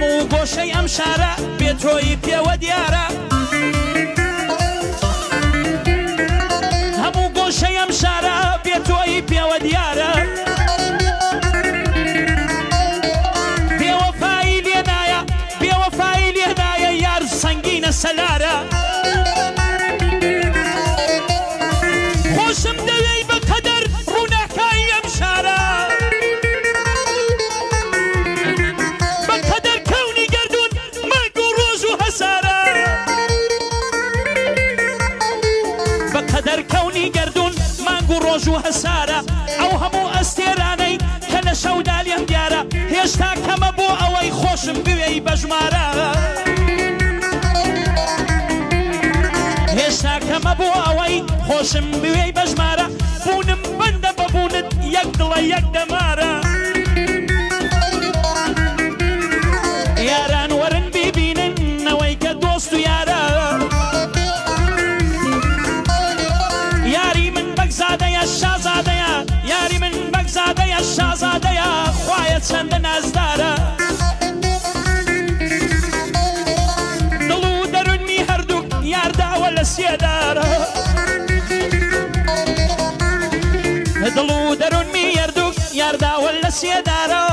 هەموو گۆشەی ئەم شارە بێ تۆی پێوە دیارە. هەموو گۆشەی ئەم شارە بێ تۆی پێوە دیارە. بێوەفایی لێ نایە بێوەفایی لێ نایە یار سەنگینە سەلارە. خۆشم دەوێی بە قەدەر ڕووناکایی ئەم شارە. بە قەدەر کەونی گەردوون مانگ و ڕۆژ و هەسارە. بە قەدەر کەونی گەردوون مانگ و ڕۆژ و هەسارە. ئەو هەموو ئەستێرانەی کە لە شەودا لێم دیارە. هێشتا کەمە بۆ ئەوەی خۆشم بوێی بە ژمارە. هێشتا کەمە بۆ ئەوەی خۆشم بوێی بە ژمارە. بوونم بەندە بە بوونت یەک دڵە یەک دەمارە. یاران وەرن بیبینن ئەوەی کە دۆست و یارە. یاری من بەگزادەیە شازادەیە. یاری من بەگزادەیە شازادەیە. خوایە چەندە نازدارە. دڵ و دەروونمی هەردووک یار داوە لە سێدارە. دڵ و دەروونمی هەردووک یار داوە لە سێدارە.